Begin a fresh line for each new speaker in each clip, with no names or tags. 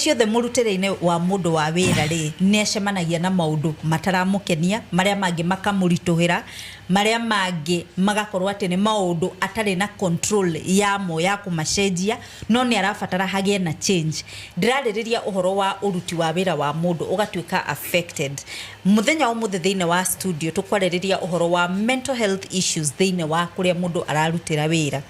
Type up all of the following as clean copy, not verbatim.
Ciothe mũrutĩre-inĩ wa mũndũ wa wĩra rĩ, nĩ acemanagia na maũndũ mataramũkenia, marĩa mangĩ makamũritũhĩra, marĩa mangĩ magakorwo atĩ nĩ maũndũ atarĩ na control yamo ya kũmacenjia, no nĩ arabatara hagĩe na change. Ndĩrarĩrĩria ũhoro wa ũruti wa wĩra wa mũndũ ũgatuĩka affected. Mũthenya wa ũmũthĩ thĩinĩ wa studio tũkwarĩrĩria ũhoro wa mental health issues thĩinĩ wa kũrĩa mũndũ ararutĩra wĩra.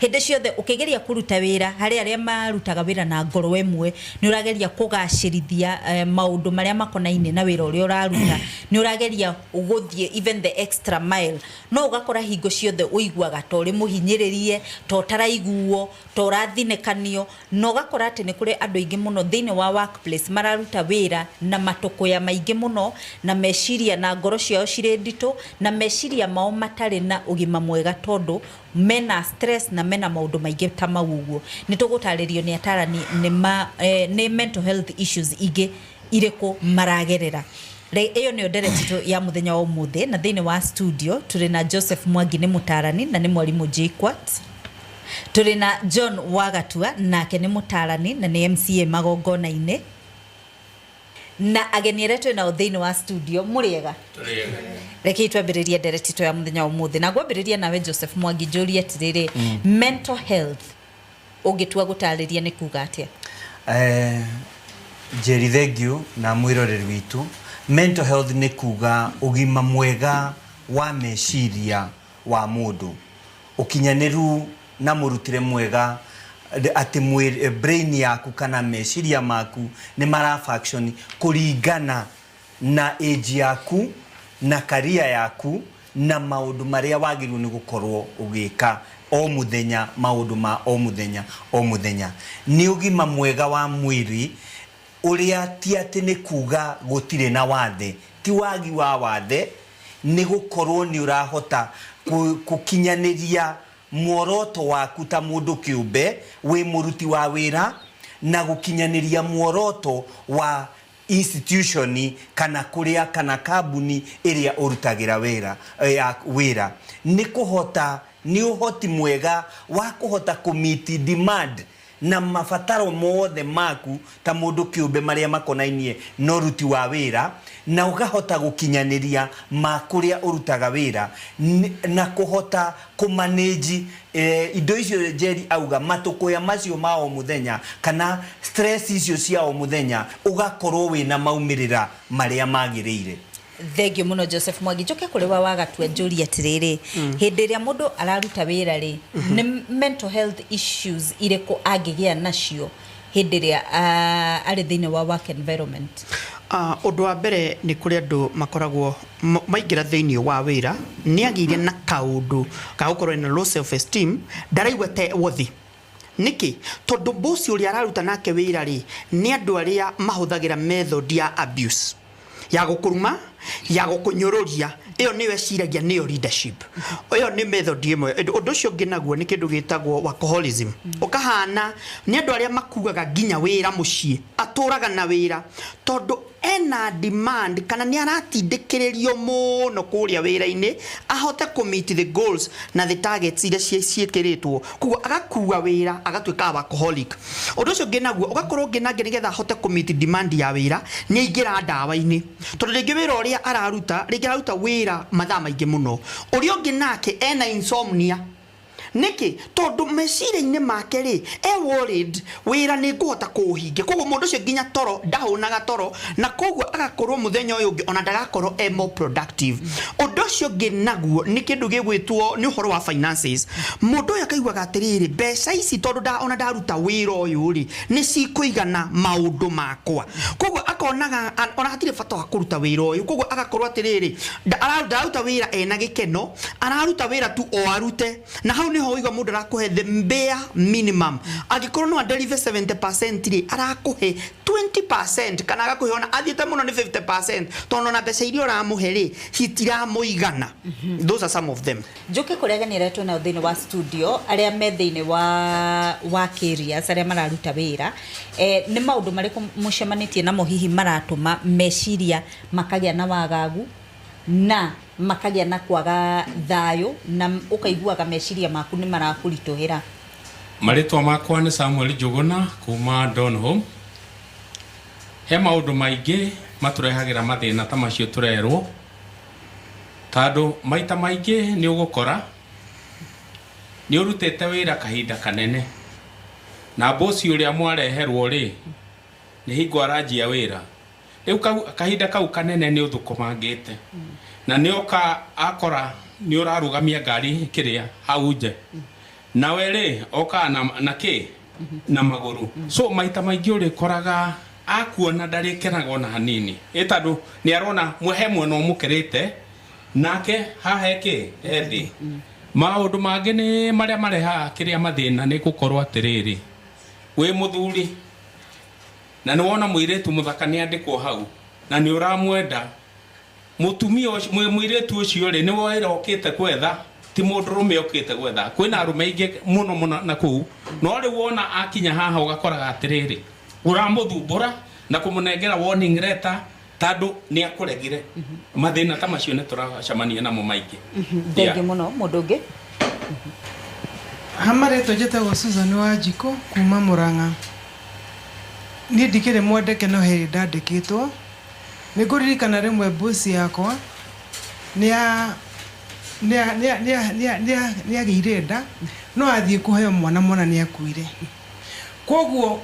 Hĩndĩ ciothe ũkĩgeria kũruta wĩra, harĩ arĩa marutaga wĩra na ngoro ĩmwe, nĩ ũrageria kũgacĩrithia maũndũ marĩa makonainie na wĩra ũrĩa ũraruta, nĩ ũrageria gũthiĩ even the extra mile, no ũgakora hingo ciothe ũiguaga ta ũrĩ mũhinyĩrĩrie, ta ũtaraiguo, ta ũrathinĩkanio, na ũgakora atĩ nĩ kũrĩ andũ aingĩ mũno thĩinĩ wa workplace mararuta wĩra na matũkũya maingĩ mũno, na meciria na ngoro ciao cirĩ nditũ, na meciria mao matarĩ na ũgima mwega tondũ mena stress na mena maũndũ maingĩ ta mau ũguo. Nĩ tũgũtarĩrio nĩ atarani nĩ ma, nĩ mental health issues ingĩ irĩkũ maragerera. Ĩyo nĩyo ndereti itũ ya mũthenya wa ũmũthĩ, na thĩinĩ wa studio tũrĩ na Joseph Mwangi, nĩ mũtarani na nĩ mwarimũ JKUAT. Tũrĩ na John Wagatua, nake nĩ mũtarani na nĩ MCA Magongona-inĩ, na ageni arĩa twĩ nao thĩinĩ wa studio. Mũrĩega? Rekei twambĩrĩrie ndereti itũ ya mũthenya wa ũmũthĩ, na ngwambĩrĩria nawe Joseph Mwangi, njũrie atĩrĩrĩ, mental health ũngĩtua gũtarĩria nĩ kuga atĩa?
Njeri, thengiũ na mwĩroreri witũ. Mental health nĩ kuga ũgima mwega wa meciria wa mũndũ, ũkinyanĩru na mũrutĩre mwega, atĩ brain yaku kana meciria maku nĩ mara function kũringana na age yaku na career yaku na maũndũ marĩa wagĩrĩirwo nĩ gũkorwo ũgĩka o mũthenya, maũndũ ma o mũthenya o mũthenya. Nĩ ũgima mwega wa mwĩrĩ ũrĩa ti atĩ nĩ kuga gũtirĩ na wathe, ti wagi wa wathe, nĩ gũkorwo nĩ ũrahota gũkinyanĩria muoroto waku ta mũndũ kĩũmbe wĩ mũruti wa wĩra, na gũkinyanĩria muoroto wa institution kana kũrĩa kana kambuni ĩrĩa ũrutagĩra wĩra ya wĩra. Nĩ kũhota, nĩ ũhoti mwega wa kũhota kũ meet demand na mabataro mothe maku ta mũndũ kĩũmbe marĩa makonainie na ũruti wa wĩra, na ũkahota gũkinyanĩria ma kũrĩa ũrutaga wĩra, na kũhota kũ manage indo icio Njeri auga, matũkũya macio ma o mũthenya kana stress icio cia o mũthenya, ũgakorwo wĩna maumĩrĩra marĩa magĩrĩire.
Thengiũ mũno, Joseph Mwangi. Njoke kũrĩ wa Wagatua, njũrie atĩrĩrĩ, hĩndĩ ĩrĩa mũndũ araruta wĩra rĩ, nĩ mental health issues irĩkũ angĩgĩa nacio hĩndĩ ĩrĩa arĩ thĩinĩ wa work environment?
Ũndũ wa mbere, nĩ kũrĩ andũ makoragwo maingĩra thĩinĩ wa wĩra, nĩ agĩire na kaũndũ ga gũkorwo ena low self esteem, ndaraigua te worthy. Nĩkĩ? Tondũ boss ũrĩa araruta nake wĩra rĩ, nĩ andũ arĩa mahũthagĩra method ya abuse, ya gũkũruma, ya gũkũnyũrũria. Ĩyo nĩyo eciragia nĩyo leadership. Ĩyo nĩ method ĩmwe. Ũndũ ũcio ũngĩ naguo nĩ kĩndũ gĩtagwo workaholism. Ũkahana nĩ andũ arĩa makuaga nginya wĩra mũciĩ, atũraga na wĩra tondũ ena demand kana nĩ aratindĩkĩrĩrio mũno kũrĩa wĩra-inĩ ahote kũ meet the goals na the targets iria ciĩkĩrĩtwo, koguo agakua wĩra agatuĩka workaholic. Ũndũ ũcio ũngĩ naguo, ũgakorwo ũngĩ nake, nĩgetha ahote kũ meet demand ya wĩra, nĩ aingĩra ndawa-inĩ, tondũ rĩngĩ wĩra ũrĩa araruta, rĩngĩ araruta wĩra mathaa maingĩ mũno. Ũrĩa ũngĩ nake ena insomnia. Nĩkĩ? Tondũ meciria-inĩ make rĩ, e worried wĩra nĩ ngũhota kũũhingia, koguo mũndũ ũcio nginya toro ndahũnaga toro, na koguo agakorwo mũthenya ũyũ ũngĩ ona ndagakorwo e more productive. Ũndũ ũcio ũngĩ naguo nĩ kĩndũ gĩgwĩtwo nĩ ũhoro wa finances. Mũndũ ũyũ akaiguaga atĩrĩrĩ, mbeca ici tondũ ona ndaruta wĩra ũyũ rĩ, nĩ cikũigana maũndũ makwa? Koguo akonaga ona hatirĩ bata wa kũruta wĩra ũyũ. Koguo agakorwo atĩrĩrĩ, ndararuta wĩra ena gĩkeno, araruta wĩra tu o arute, na hau niho ũigua mũndũ arakũhe the bare minimum. Angĩkorwo no adeliver 70% rĩ, arakũhe 20% kana agakũhe ona athiĩte mũno nĩ 50%, tondũ ona mbeca iria ũramũhe rĩ, citiramũigana. Those are some of them.
Njoke kũrĩa ageni arĩa twĩnao thĩinĩ wa studio, arĩa me thĩinĩ wa work areas, arĩa mararuta wĩra, nĩ maũndũ marĩkũ mũcemanĩtie namo hihi maratũma meciria makagĩa na wagagu na makagĩa na kwaga thayũ, na ũkaiguaga meciria maku nĩ marakũritũhĩra?
Marĩtwa makwa nĩ Samuel Njũgũna kuma Donholm. He maũndũ maingĩ matũrehagĩra mathĩna ta macio tũrerwo, tondũ maita maingĩ nĩ ũgũkora nĩ ũrutĩte wĩra kahinda kanene na bosi ũrĩa mwareherwo rĩ nĩ hingo aranjia wĩra rĩu kahinda kau kanene nĩ ũthũkũmangĩte na nĩ oka akora nĩ ũrarũgamia ngari kĩrĩa hau nje nawe rĩ okaga na kĩ na magũrũ. So maita maingĩ ũrĩkoraga akuona ndarĩkenaga ona hanini, ĩ tondũ nĩ arona he mwena ũmũkĩrĩte nake haha ĩkĩ ethĩ. Maũndũ mangĩ nĩ marĩa marehaga kĩrĩa mathĩna nĩ gũkorwo atĩrĩrĩ, wĩ mũthuri na nĩ wona mũirĩtu mũthaka nĩ andĩkwo hau na nĩ ũramwenda mũtumia ũcio, mũirĩtu ũcio rĩ nĩ wĩra ũkĩte gwetha, ti mũndũrũme ũkĩte gwetha. Kwĩna arũme aingĩ mũno mũno na kũu, no rĩu wona akinya haha ũgakoraga atĩrĩrĩ, ũramũthumbũra na kũmũnengera warning letter tondũ nĩ akũregire. Mathĩna ta macio nĩ tũracemania namo maingĩ.
Thengiũ mũno. Mũndũ ũngĩ?
Ha marĩtwa njĩtagwo Susan Wanjikũ kuma Murang'a. Niĩ ndikĩrĩ mwandĩke no he ndandĩkĩtwo. Nĩ ngũririkana rĩmwe boss yakwa nĩ agĩire nda no athiĩ kũheo mwana, mwana nĩ akuire. Koguo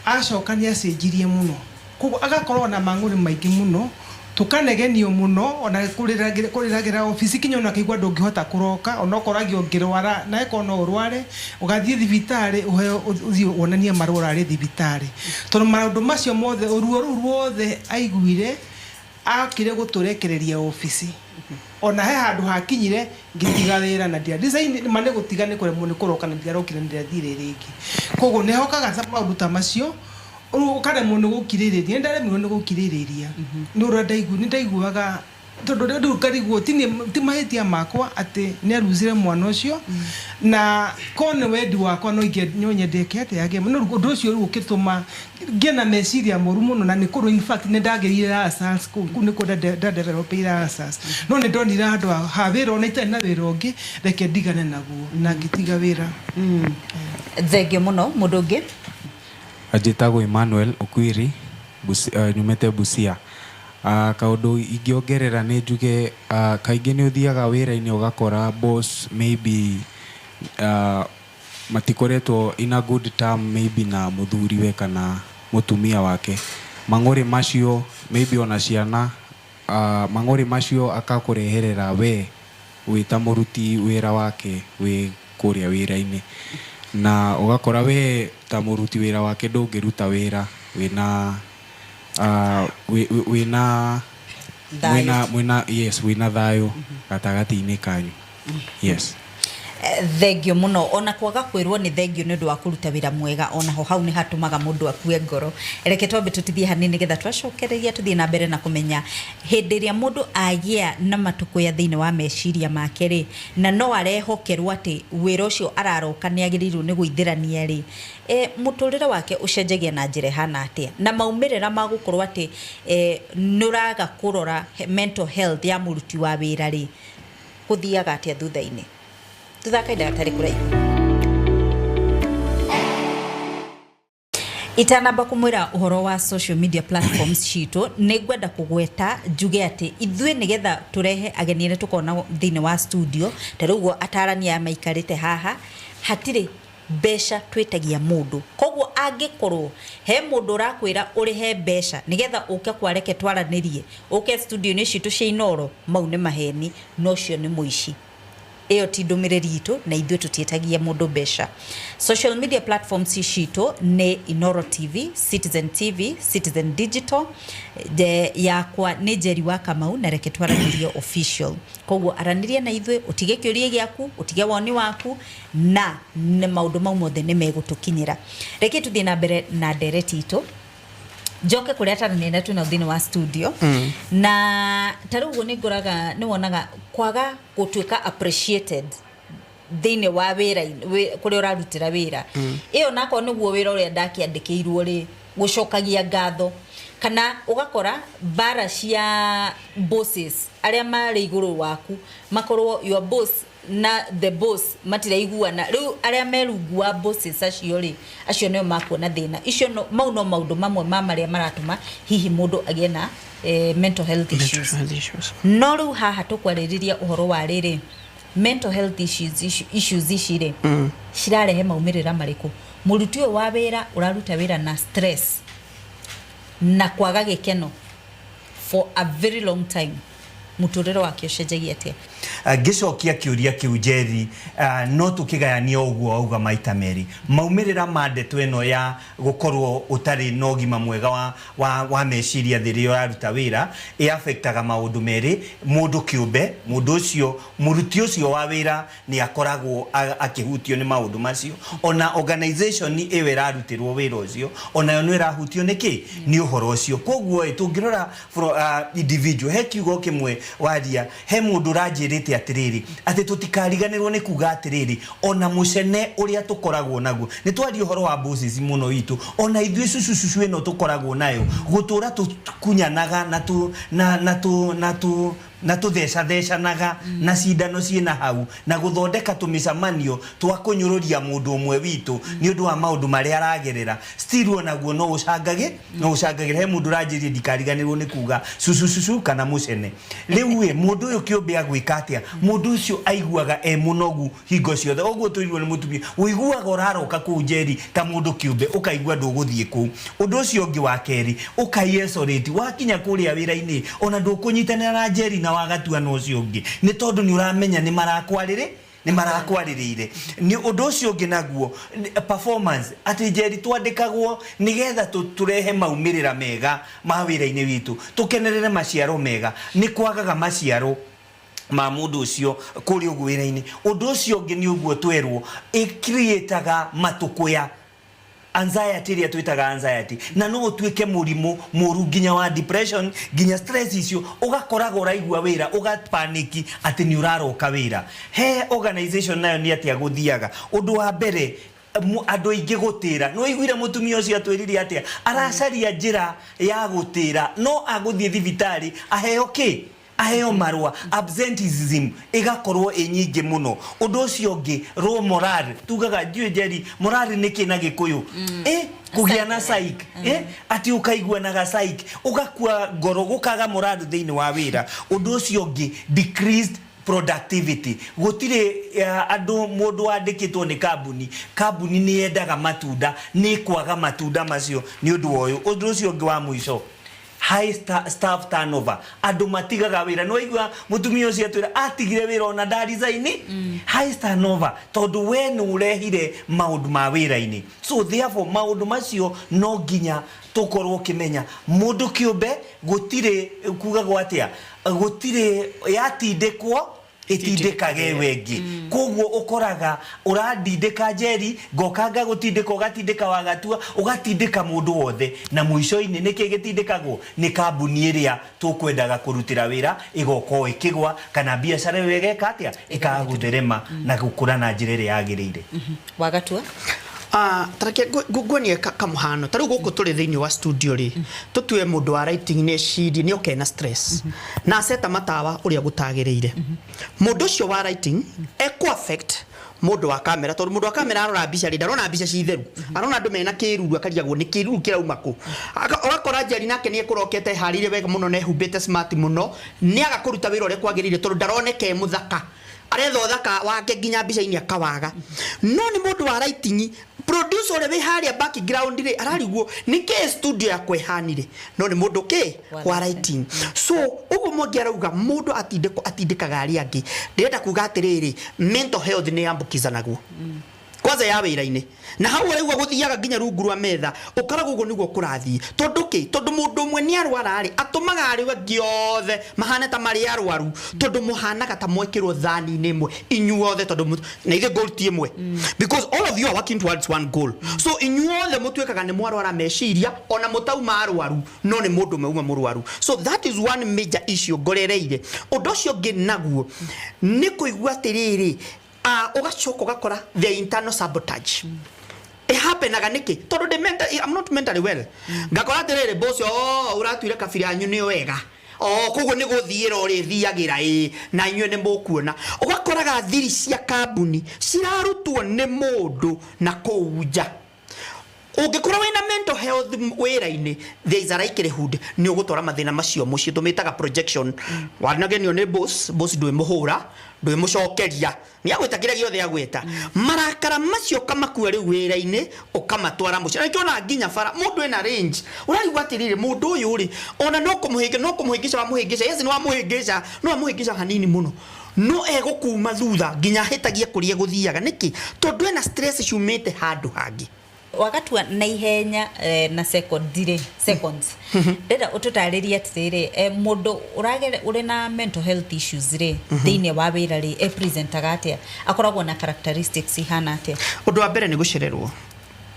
acoka nĩ acenjirie mũno, koguo agakorwo na mang'ũrĩ maingĩ mũno, tũkanegenio mũno, ona kũrĩragĩra obici kinya ona kaigua ndũngĩhota kũroka, onokorwo agio ũngĩrwara na ĩkorwo no ũrware ũgathiĩ thibitarĩ ũheo ũthiĩ wonanie marũa ũrarĩ thibitarĩ, tondũ maũndũ macio mothe, ruo rũu ruothe aiguire akire gũtũrekereria obici. Ona he handũ hakinyire ngĩtiga wĩra na ndia resign, ma nĩ gũtiga, nĩ kũremwo nĩ kũroka na ndiarokire, ndiathire rĩngĩ. Koguo nĩ hokaga maũndũ ta macio, rĩu ũkaremwo nĩ gũkirĩrĩria. Nĩ ndaremirwo nĩ gũkirĩrĩria nĩ ũrĩa nĩ ndaiguaga, tondũ rĩu ngarigwo ti ti mahĩtia makwa atĩ nĩ aruzire mwana ũcio, na ko nĩ wendi wakwa no no nyendeke atĩ agĩe no ũndũ ũcio. Rĩu ũkĩtũma ngĩe na meciria moru mũno, na nĩ kũrũ, in fact nĩ ndagĩrire ulcers kũu, kũu nĩkuo ndadevelopeire ulcers, no nĩ ndonire handũ ha wĩra ona itarĩ na wĩra ũngĩ, reke ndigane naguo, na ngĩtiga wĩra.
Thengiũ mũno. Mũndũ ũngĩ?
Njĩtagwo Emmanuel Okwiri, nyumĩte Busia. Kaũndũ ingĩongerera nĩ njuge, kaingĩ nĩ ũthiaga wĩra-inĩ ũgakora boss maybe matikoretwo in a good term, maybe na mũthuriwe kana mũtumia wake. Mang'ũrĩ macio, maybe ona ciana, mang'ũrĩ macio akakũreherera we wĩ ta mũruti wĩra wake wĩ kũrĩa wĩra-inĩ, na ũgakora we ta mũruti wĩra wake ndũngĩruta wĩra wĩna wĩna
Thayũ.
Mwĩna, yes, wĩna thayũ gatagatĩ-inĩ kanyu, yes.
Thengio mũno. Ona kwaga kwĩrwo nĩ thengio nĩ ũndũ wa kũruta wĩra mwega, onaho hau nĩ hatũmaga mũndũ akue ngoro. Reke twambe tũtithie hanini nĩgetha twacokereria tũthiĩ na mbere na kũmenya hĩndĩ ĩrĩa mũndũ agĩa na matũkũya thĩinĩ wa meciria make rĩ, na no arehokerwo atĩ wĩra ũcio araroka nĩ agĩrĩirwo nĩ gũithĩrania rĩ, mũtũrĩre wake ũcenjagia na njĩra ĩhana atĩa, na maumĩrĩra ma gũkorwo atĩ nĩ ũraga kũrora mental health ya mũruti wa wĩra rĩ, gũthiaga atĩa thutha-inĩ. Thutha kahinda gatarĩ kũraihu. Itanamba kumwĩra ũhoro wa social media platforms citũ, nĩ ngwenda kũgweta njuge atĩ ithuĩ nĩgetha tũrehe ageni arĩa tũkoragwo nao thĩinĩ wa studio, ta rĩu ũguo atarani aya maikarĩte haha, hatirĩ mbeca twĩtagia mũndũ. Koguo angĩkorwo he mũndũ ũrakwĩra ũrĩhe mbeca nĩgetha ũke kwa Reke Twaranĩrie, ũke studio-inĩ citũ cia Inoro, mau nĩ maheni na ũcio nĩ mũici. Ĩyo ti ndũmĩrĩri itũ na ithuĩ tũtiĩtagia mũndũ mbeca. Social media platforms citũ nĩ Inoro TV, Citizen TV, Citizen Digital. Yakwa nĩ Njeri wa Kamau na Reke Twaranĩrie Official. Koguo aranĩria na ithuĩ, ũtige kĩũria gĩaku, ũtige woni waku, na nĩ maũndũ mau mothe nĩ megũtũkinyĩra. Reke tũthiĩ na mbere na ndereti itũ, njoke kũrĩa atarania na twĩnao thĩinĩ wa studio. Na ta rĩu ũguo nĩ ngoraga nĩ wonaga kwaga gũtuĩka appreciated thĩinĩ wa wĩra kũrĩa ũrarutĩra wĩra, ĩyo nakorwo nĩguo wĩra ũrĩa ndakĩandĩkĩirwo rĩ, gũcokagia ngatho. Kana ũgakora mbara cia bosses arĩa marĩ igũrũ waku, makorwo your boss na the boss matiraiguana. Rĩu arĩa me rungu wa bosses acio rĩ, acio nĩo makuona thĩna icio. No, mau no maũndũ mamwe ma marĩa maratũma hihi mũndũ agĩe na mental health issues. No rĩu haha tũkwarĩrĩria ũhoro wa rĩrĩ, mental health issues ici rĩ, cirarehe maumĩrĩra marĩkũ? Mũruti ũyũ wa wĩra ũraruta wĩra na stress na kwaga gĩkeno for a very long time, mũtũrĩre wake ũcenjagia atĩa?
Ngĩcokia kĩũria kĩu, Njeri, no tũkĩgayania ũguo wauga maita merĩ. Maumĩrĩra ma ndeto ĩno ya gũkorwo ũtarĩ na ũgima mwega wa meciria rĩrĩa ũraruta wĩra, ĩ-affectaga maũndũ merĩ. Mũndũ kĩũmbe, mũndũ ũcio, mũruti ũcio wa wĩra nĩ akoragwo akĩhutio nĩ maũndũ macio. Ona organization ĩyo ĩrarutĩrwo wĩra ũcio, onayo nĩ ĩrahutio nĩ kĩ? Nĩ ũhoro ũcio. Koguo ĩ, tũngĩrora from individual, he kiugo kĩmwe waria, he mũndũ ũranjĩrĩte atĩrĩrĩ, atĩ tũtikariganĩrwo nĩ kuga atĩrĩrĩ, ona mũcene ũrĩa tũkoragwo naguo, nĩ twaria ũhoro wa bosses mũno witũ, ona ithuĩ cucu ĩno tũkoragwo nayo, gũtũra tũkunyanaga na tu na na tu na tu na tũthecathecanaga na cindano ciĩna hau, na gũthondeka tũmĩcamanio twa kũnyũrũria mũndũ ũmwe witũ nĩ ũndũ wa maũndũ marĩa aragerera, still onaguo no ũcangagĩre. He mũndũ ũranjĩrie ndikariganĩrwo nĩ kuga cucu cucu kana mũcene. Rĩu ĩ, mũndũ ũyũ kĩũmbe agwĩka atĩa? Mũndũ ũcio aiguaga e mũnogu hingo ciothe. Ũguo tũirwo nĩ mũtumia, ũiguaga ũraroka kũu, Njeri, ta mũndũ kĩũmbe ũkaigua ndũgũthiĩ kũu. Ũndũ ũcio ũngĩ wa kerĩ, ũkaiyecorĩti wakinya kũrĩa wĩra-inĩ, ona ndũkũnyitanĩra na Njeri na wagatua na ũcio ũngĩ, nĩ tondũ nĩ ũramenya nĩ marakwarĩrĩire. Nĩ ũndũ ũcio ũngĩ naguo performance, atĩ Njeri, twandĩkagwo nĩgetha tũrehe maumĩrĩra mega ma wĩra-inĩ witũ, tũkenerere maciaro mega. Nĩ kwagaga maciaro ma mũndũ ũcio kũrĩa ũguo wĩra-inĩ. Ũndũ ũcio ũngĩ nĩ ũguo twerwo, ĩcreataga matũkũya, anxiety ĩrĩa twĩtaga anxiety, na no ũtuĩke mũrimũ mũru nginya wa depression, nginya stress icio, ũgakoraga ũraigua wĩra ũgapaniki atĩ nĩ ũraroka wĩra. He organization nayo nĩ atĩa gũthiaga? Ũndũ wa mbere, andũ aingĩ gũtĩra. Nĩ waiguire mũtumia ũcio atwĩrire atĩa? Aracaria njĩra ya gũtĩra, no agũthiĩ thibitarĩ aheo kĩ? Aheo marũa. Absenteeism ĩgakorwo ĩ nyingĩ mũno. Ũndũ ũcio ũngĩ, low morale. Tugaga, ndiũĩ Njeri, morale nĩ kĩ na Gĩkũyũ? Kũgĩa na psych, atĩ ũkaigua na ga psych, ũgakua ngoro, gũkaga morale thĩinĩ wa wĩra. Ũndũ ũcio ũngĩ, decreased productivity. Gũtirĩ andũ, mũndũ wandĩkĩtwo nĩ kambuni, kambuni nĩ yendaga matunda, nĩ kwaga matunda macio nĩ ũndũ wa ũyũ. Ũndũ ũcio ũngĩ wa mũico, high staff turnover. Andũ matigaga wĩra. Nĩ waigua mũtumia ũcio atwĩra atigire wĩra ona ndaresign. High turnover, tondũ we nĩ ũrehire maũndũ ma wĩra-inĩ. So therefore maũndũ macio no nginya tũkorwo ũkĩmenya mũndũ kĩũmbe gũtirĩ kugagwo atĩa, gũtirĩ yatindĩkwo ĩtindĩkage ĩyo ĩngĩ. Koguo ũkoraga ũrandindĩka Njeri, ngoka ngagũtindĩka, ũgatindĩka wagatua, ũgatindĩka mũndũ wothe, na mũico-inĩ nĩkĩ gĩtindĩkagwo? Nĩ kambuni ĩrĩa tũkwendaga kũrutĩra wĩra ĩgoka o ĩkĩgwa, kana biacara ĩyo ĩgeka atĩa? Ĩkaga gũtherema na gũkũra na njĩra ĩrĩa yagĩrĩire.
Wagatua.
Ah, tareke nguonie kamũhano. Ta rĩu gũkũ tũrĩ thĩinĩ wa studio rĩ, tũtue mũndũ wa lighting nĩ ecirie nĩ oke na stress na aceta matawa ũrĩa gũtagĩrĩire. Mũndũ ũcio wa lighting ekũ affect mũndũ wa kamera, tondũ mũndũ wa kamera arora mbica rĩ, ndarona mbica ci theru, arona andũ mena kĩruru, akarigagwo nĩ kĩruru kĩrauma kũ. Ũgakora Njeri nake nĩ ekũrokete eharĩirie wega mũno na ehumbĩte smart mũno, nĩ aga kũruta wĩra ũrĩa kwagĩrĩire tondũ ndaroneka e mũthaka, aretha ũthaka wake nginya mbica-inĩ akawaga. No nĩ mũndũ wa lighting, producer ũrĩa wĩ harĩa background rĩ, ararigwo nĩ kĩ studio yakwa ĩhanire, no nĩ mũndũ kĩ wa lighting. So ũguo Mwangi arauga mũndũ atindĩko atindĩkaga arĩa angĩ. Ndĩrenda kuga atĩrĩrĩ, mental health nĩ yambũkizanagwo kwanza ya wĩra-inĩ, na hau ũraigua gũthiaga nginya rungu rwa metha, ũkoragwo ũguo nĩguo kũrathiĩ. Tondũ kĩ? Tondũ mũndũ ũmwe nĩ arwara rĩ, atũmaga arĩa angĩ othe mahane ta marĩ arwaru, tondũ mũhanaga ta mwekĩrwo thani-inĩ ĩmwe inyuothe, tondũ na ithuĩ goal ti ĩmwe, because all of you are working towards one goal. So inyuothe mũtuĩkaga nĩ mwarwara meciria, ona mũtauma arwaru, no nĩ mũndũ ũmwe uma mũrwaru. So that is one major issue ngorereire. Ũndũ ũcio ũngĩ naguo nĩ kũigua atĩrĩrĩ, ũgacoka ũgakora the internal sabotage. It happens. Hapenaga nĩkĩ? Tondũ ndĩ I'm not mentally well. Ngakora atĩrĩrĩ, boss, oh, ũratuire kabira yanyu nĩ wega, o koguo nĩ gũthiĩra ũrĩthiagĩra ĩ na inyuĩ nĩ mũkuona. Ũgakoraga thiri cia kambuni cirarutwo nĩ mũndũ na kũu nja. Ũngĩkorwo wĩna mental health wĩra-inĩ, there is a likelihood nĩ ũgũtwara mathĩna macio mũciĩ. Tũmĩtaga projection. Wanagenio nĩ boss, boss ndwĩmũhũra, ndwĩmũcokeria, nĩ agwĩta kĩrĩa gĩothe agwĩta. Marakara macio ũkamakua rĩu wĩra-inĩ, ũkamatwara mũciĩ. Na nĩkĩo nginya bara mũndũ ena range, ũraigua atĩrĩrĩ, mũndũ ũyũ rĩ, ona no kũmũhĩngĩ, no kũmũhĩngĩca wamũhĩngĩca. Yes, nĩ wamũhĩngĩca, no wamũhĩngĩca hanini mũno, no egũkuma thutha nginya ahĩtagie kũrĩa egũthiaga. Nĩkĩ? Tondũ ena stress ciumĩte handũ hangĩ.
Wagatua na ihenya na second rĩ, seconds, ndĩrenda ũtũtarĩrie atĩrĩrĩ, mũndũ ũragere ũrĩ na mental health issues rĩ, thĩinĩ wa wĩra rĩ, e presentaga atĩa? Akoragwo na characteristics ihana atĩa?
Ũndũ wa mbere nĩ gũcererwo,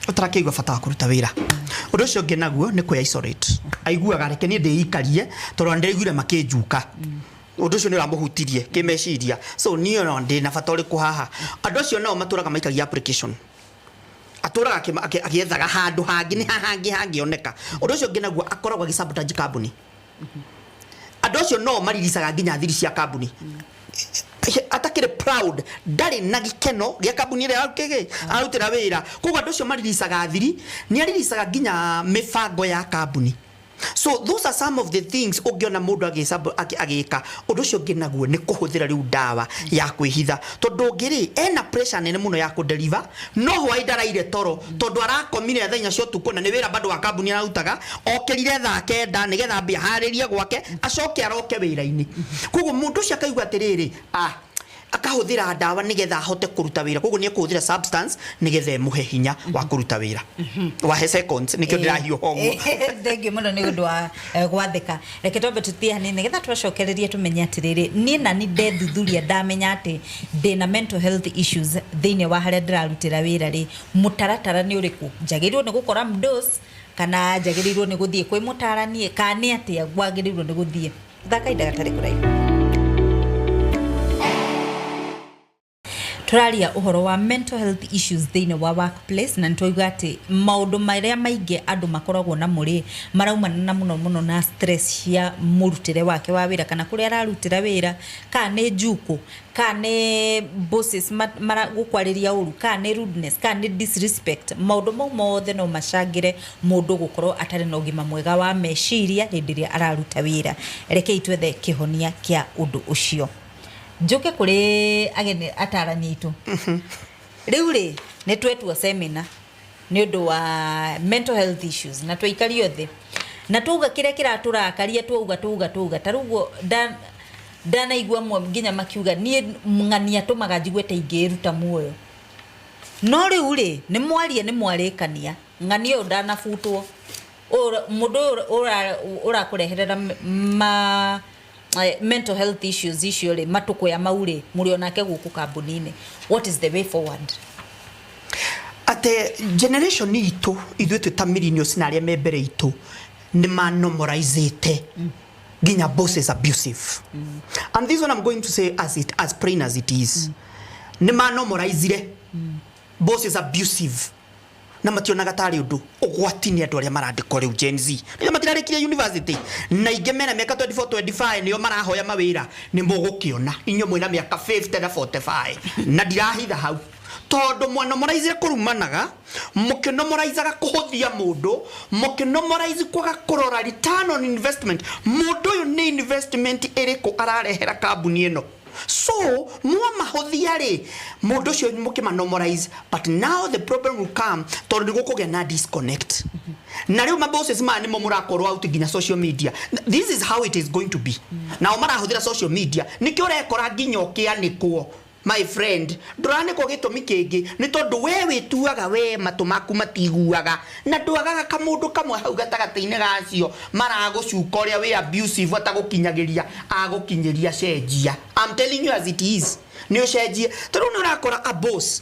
ũtarakĩigua bata wa kũruta wĩra. Ũndũ ũcio ũngĩ naguo nĩ kwĩ isolate, aiguaga reke niĩ ndĩikarie tondũ ndĩraiguire makĩnjuka. Ũndũ ũcio nĩ ũramũhutirie kĩmeciria, so niĩ ona ndĩ na bata ũrĩkũ haha? Andũ acio nao matũraga maikagia application, atũraga agĩethaga handũ hangĩ, nĩ haha hangĩ hangĩoneka. Ũndũ ũcio ũngĩ naguo, akoragwo agĩsabotage kambuni. Andũ acio no mariricaga nginya thiri cia kambuni. Atakĩrĩ proud, ndarĩ na gĩkeno gĩa kambuni ĩrĩa arutĩra arutĩra wĩra. Koguo andũ acio mariricaga thiri, nĩ ariricaga nginya mĩbango ya kambuni. So those are some of the things ũngĩona mũndũ agĩka. Ũndũ ũcio ũngĩ naguo nĩ kũhũthĩra rĩu ndawa ya kwĩhitha, tondũ ũngĩ rĩ, ena pressure nene mũno ya kũdeliver, no hwaĩ ndaraire toro, tondũ arakomire thaa 4 cia ũtukũ, na nĩ wĩra bado wa kambuni ararutaga. Okĩrire thaa 9 nĩgetha ambie aharĩrie gwake, acoke aroke wĩra-inĩ. Koguo mũndũ ũcio akaigua atĩrĩrĩ, ah, akahũthĩra ndawa nĩgetha ahote kũruta wĩra. Koguo nĩ ekũhũthĩra substance nĩgetha ĩmũhe hinya wa kũruta wĩra. Wahe seconds, nĩkĩo ndĩrahiũha ũguo.
Thengiũ mũno nĩ ũndũ wa gwathĩka. Reke twambe tũthiĩ hanini nĩgetha twacokererie tũmenye atĩrĩrĩ, niĩ nani ndethuthuria ndamenya atĩ ndĩna mental health issues thĩinĩ wa harĩa ndĩrarutĩra wĩra rĩ, mũtaratara nĩ ũrĩkũ? Njagĩrĩirwo nĩ gũkora mdos, kana njagĩrĩirwo nĩ gũthiĩ kwĩ mũtarani, kana nĩ atĩa gwagĩrĩirwo nĩ gũthiĩ? Thaka ihinda gatarĩ kũraihu. Tũraria ũhoro wa mental health issues thĩinĩ wa workplace, na nĩtwauga atĩ maũndũ marĩa maingĩ andũ makoragwo namo rĩ, maraumana na mũno mũno na stress cia mũrutĩre wake wa wĩra, kana kũrĩa ararutĩra wĩra, kana nĩ njukũ, kana nĩ bosses gũkwarĩria ũru, kana nĩ rudeness, kana nĩ disrespect. Maũndũ mau mothe no macangĩre mũndũ gũkorwo atarĩ na ũgima mwega wa meciria hĩndĩ ĩrĩa araruta wĩra. Rekei twethe kĩhonia kĩa ũndũ ũcio. Njũke kũrĩ ageni atarani aitũ. Rĩu rĩ, nĩ twetuo seminar nĩ ũndũ wa mental health issues, na twaikario thĩ na twauga kĩrĩa kĩratũrakaria, twauga twauga twauga ta rĩu ũguo ndanaigua amwe nginya makiuga, niĩ ng'ania tũmaga njigue ta ingĩĩruta muoyo. No rĩu rĩ, nĩ mwaria, nĩ mwarĩkania, ng'ania ũyũ ndanabutwo. Mũndũ ũyũ ũrakũreherera ma mental health issues icio rĩ, matũkũya mau rĩ, mũrĩ onake gũkũ kambuni-inĩ. What is the way forward?
Atĩ generation itũ, ithuĩ twĩ ta millennials na arĩa me mbere itũ, nĩ manormalizĩte nginya bosses abusive. And this one I'm going to say as plain as it is. Nĩ manormalizire bosses abusive na mationaga tarĩ ũndũ ũgwati. Nĩ andũ arĩa marandĩkwo rĩu, Gen Z, nĩo matirarĩkirie university, na ingĩ mena mĩaka 24, 25, nĩo marahoya mawĩra. Nĩ mũgũkĩona inyuĩ mwĩna mĩaka 50 na 45, na ndirahitha hau, tondũ mwanormalizire kũrumanaga, mũkĩnormalizaga kũhũthia mũndũ, mũkĩnormalize kwaga kũrora return on investment. Mũndũ ũyũ nĩ investment ĩrĩkũ ararehera kambuni ĩno? So mwamahũthia rĩ, mũndũ ũcio mũkĩmanormalize. But now the problem will come, tondũ nĩ gũkũgĩa na disconnect, na rĩu mabosses maya nĩmo mũrakorwo out nginya social media. This is how it is going to be. Nao marahũthĩra social media, nĩkĩo ũrekora nginya ũkĩanĩkwo. My friend, ndũranĩkwo gĩtũmi kĩngĩ, nĩ tondũ we wĩtuaga we matũ maku matiguaga, na ndwagaga kamũndũ kamwe hau gatagatĩ-inĩ gacio maragũcuka ũrĩa wĩ abusive, atagũkinyagĩria agũkinyĩria. Cenjia. I'm telling you as it is, nĩ ũcenjie, tondũ nĩ ũrakora a boss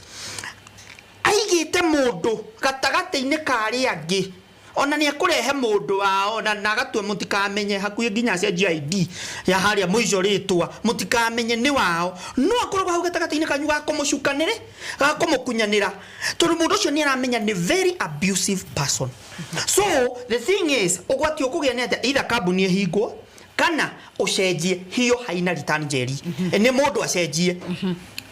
aigĩte mũndũ gatagatĩ-inĩ ka arĩa angĩ. Ona nĩ ekũrehe mũndũ wao na agatue mũtikamenye hakuhĩ nginya acenjie ID ya harĩa mũico rĩtwa mũtikamenye nĩ wao, no akoragwo hau gatagatĩ-inĩ kanyu ga kũmũcukanĩre, ga kũmũkunyanĩra, tondũ mũndũ ũcio nĩ aramenya nĩ very abusive person. So the thing is, ũgwati ũkũgĩa nĩ atĩa? Either kambuni ĩhingwo kana ũcenjie hiyo haina return. Njeri, nĩ mũndũ acenjie.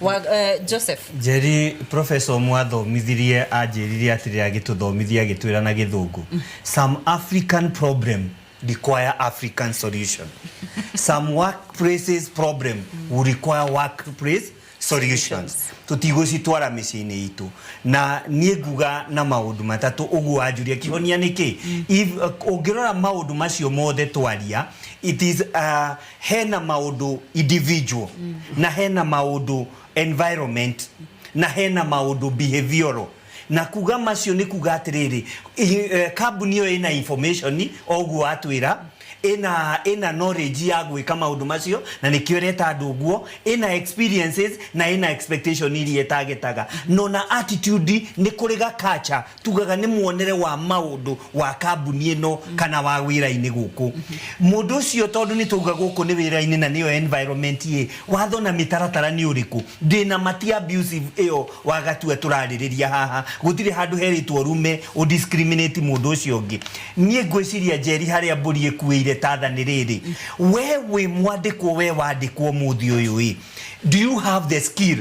Wa, Joseph.
Njeri, professor mwathomithirie anjĩrire atĩrĩ, agĩtũthomithia agĩtwĩra na Gĩthũngũ, "Some African problem require African solution, some workplaces problem will require workplace solutions." Tũtigũcitwara mĩciĩ-inĩ itũ. Na niĩ nguga na maũndũ matatũ ũguo wanjuria kĩhonia nĩ kĩ. If ũngĩrora maũndũ macio mothe twaria, it is hena maũndũ individual, na hena maũndũ environment, na hena maũndũ behavioral. Na kuga macio nĩ kuga atĩrĩrĩ, kambuni ĩyo ĩna information o ũguo atwĩra, ĩna knowledge ya gwĩka maũndũ macio, na nĩkĩo ĩreta andũ ũguo, ĩna experiences na ĩna expectation iria ĩtagetaga, no na attitude nĩ kũrĩ ga culture, tugaga nĩ muonere wa maũndũ wa kambuni ĩno kana wa wĩra-inĩ gũkũ. Mũndũ ũcio, tondũ nĩ tauga gũkũ nĩ wĩra-inĩ na nĩyo environment ĩ watho na mĩtaratara nĩ ũrĩkũ, ndĩna mati abusive ĩyo wagatua tũrarĩrĩria haha, gũtirĩ handũ herĩtwo rume ũdiscriminate mũndũ ũcio ũngĩ. Niĩ ngwĩciria, Njeri, harĩa mbũri ĩkuĩire tatha nĩ rĩrĩ: we wĩ mwandĩkwo, we wandĩkwo mũthĩ ũyũ ĩ, do you have the skill?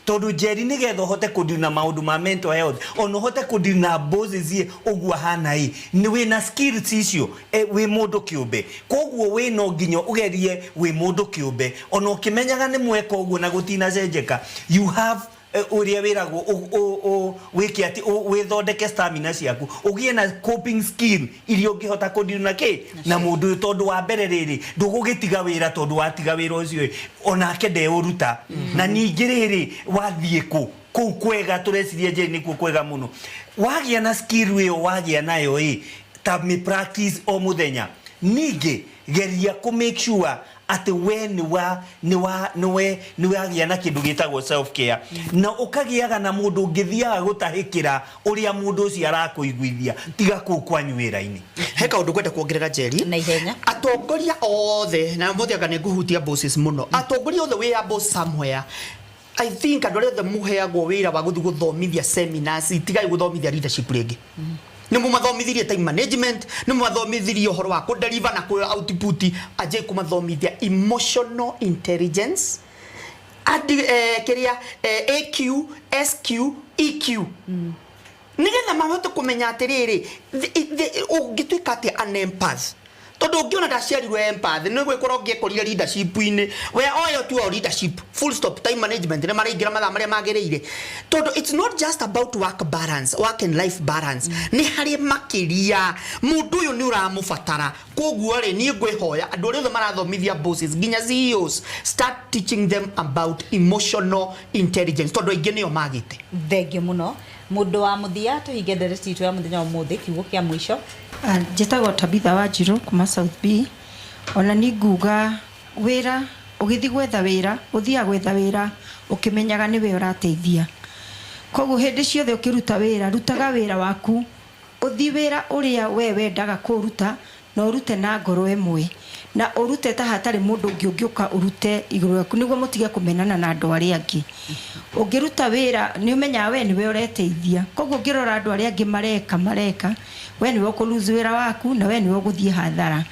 Tondũ Njeri, nĩgetha ũhote kũdeal na maũndũ ma mental health, ona ũhote kũdeal na bosses ĩ ũguo ahana ĩ, nĩ wĩna skills icio wĩ mũndũ kĩũmbe. Koguo wĩ no nginya ũgerie wĩ mũndũ kĩũmbe, ona ũkĩmenyaga nĩ mweka ũguo na gũtinacenjeka, you have ũrĩa wĩragwo wĩke atĩ wĩthondeke stamina ciaku, ũgĩe na coping skill iria ũngĩhota kũdeal na kĩ na mũndũ ũyũ. Tondũ wa mbere rĩrĩ, ndũgũgĩtiga wĩra, tondũ watiga wĩra ũcio ĩ, onake ndeũruta. Na ningĩ rĩrĩ, wathiĩ kũ kũu kwega tũreciria, Njeri, nĩkuo kwega mũno. Wagĩa na skill ĩyo, wagĩa nayo ĩ, ta mĩ practice o mũthenya. Ningĩ geria kũ make sure atĩ we nĩ wa nĩ wa nĩ we nĩ wagĩa na kĩndũ gĩtagwo self care, na ũkagĩaga na mũndũ ũngĩthiaga gũtahĩkĩra ũrĩa mũndũ ũcio arakũiguithia, tiga kũu kwanyu wĩra-inĩ.
He kaũndũ ngwenda kuongerera, Njeri.
Na ihenya.
Atongoria othe, na mũthĩ anga nĩ ngũhutia bosses mũno, atongoria othe wĩ a boss somewhere, I think andũ arĩa othe mũheagwo wĩra wa gũthiĩ gũthomithia seminars, tigai gũthomithia leadership rĩngĩ. Nĩ mũmathomithirie time management, nĩ mũmathomithirie ũhoro wa kũ-deliver na kũ output, anjai kũmathomithia emotional intelligence, adi, kĩrĩa AQ, SQ, EQ, nigetha mahote kũmenya atĩrĩrĩ, ũngĩtuĩka atĩa an empath. Tondũ ũngĩona ndaciarirwo empath, nĩ gwĩkora ũngĩekorire leadership-inĩ, we oyo tu o leadership full stop. Time management, nĩ maraingĩra mathaa marĩa magĩrĩire, tondũ it's not just about work balance, work and life balance, nĩ harĩ makĩria. Mũndũ ũyũ nĩ ũramũbatara. Koguo rĩ, niĩ ngwĩhoya andũ arĩa othe marathomithia bosses nginya CEOs, start teaching them about emotional intelligence, tondũ aingĩ nĩo magĩte.
Thengio mũno. Mũndũ wa mũthia, tũhinge ndereti itũ ya mũthenya wa ũmũthĩ, kiugo kĩa mũico.
Ah, njĩtagwo Tabitha Wanjirũ kuma South B. Ona ni nguga wĩra, ũgĩthiĩ gwetha wĩra, ũthiaga gwetha wĩra ũkĩmenyaga nĩwe ũrateithia. Koguo hĩndĩ ciothe ũkĩruta wĩra, rutaga wĩra waku, ũthiĩ wĩra ũrĩa we wendaga kũruta, na ũrute na ngoro ĩmwe, na ũrute ta hatarĩ mũndũ ũngĩ ũngĩũka ũrute igũrũ rĩaku, nĩguo mũtige kũmenana na andũ arĩa angĩ. Ũngĩruta wĩra nĩ ũmenyaga we nĩwe ũreteithia. Koguo ũngĩrora andũ arĩa angĩ mareka, we nĩwe ũkũ-lose wĩra waku, na we nĩwe ũgũthiĩ hathara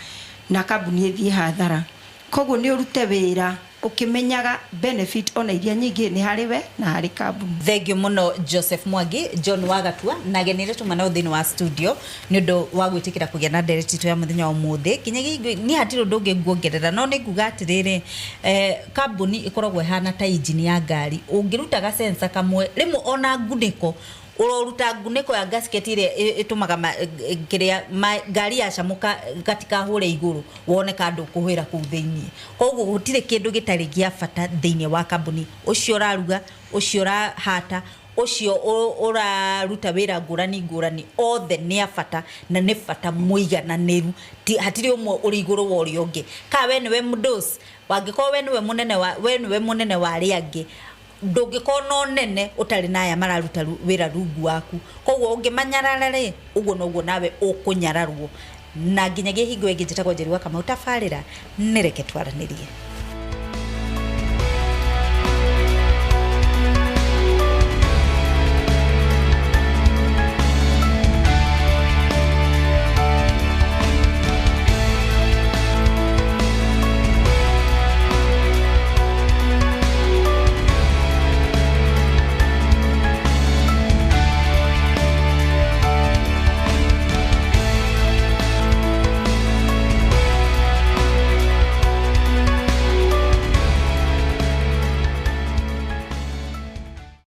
na kambuni ĩthiĩ hathara. Koguo nĩ ũrute wĩra ũkĩmenyaga benefit ona iria nyingĩ nĩ harĩ we na harĩ kambuni.
Thengio mũno, Joseph Mwangi, John Wagatua, na ageni arĩa tuma nao thĩinĩ wa studio, nĩ ũndũ wa gwĩtĩkĩra kũgĩa na ndereti itũ ya mũthenya wa ũmũthĩ. Nginyagia niĩ hatirĩ ũndũ ũngĩ nguongerera, no nĩ nguga atĩrĩrĩ, kambuni ĩkoragwo ĩhana ta injini ya ngari. Ũngĩruta gasensa kamwe rĩmwe, ona ngunĩko ũroruta, ngunĩko ya gasket ĩrĩa ĩtũmaga kĩrĩa ngari yacamũka gatikahũre igũrũ, wone ka ndũkũhĩra kũu thĩiniĩ. Koguo gũtirĩ kĩndũ gĩtarĩ gĩa bata thĩiniĩ wa kambuni. Ũcio ũraruga, ũcio ũrahata, ũcio ũraruta wĩra ngũrani ngũrani, othe nĩ a bata na nĩ bata mũigananĩru. Hatirĩ ũmwe ũrĩ igũrũ wa ũrĩa ũngĩ. Ka we nĩwe mũndũs, wangĩkorwo we nĩwe mũnene wa, we nĩwe mũnene wa arĩa angĩ. Ndũngĩkorwo na ũnene ũtarĩ na aya mararuta wĩra rungu waku. Koguo ũngĩmanyarara rĩ, ũguo noguo nawe ũkũnyararwo. Na nginyagia hingo ĩngĩ, njĩtagwo Njeri wa Kamau. Tabarĩra nĩ Reke Twaranĩrie.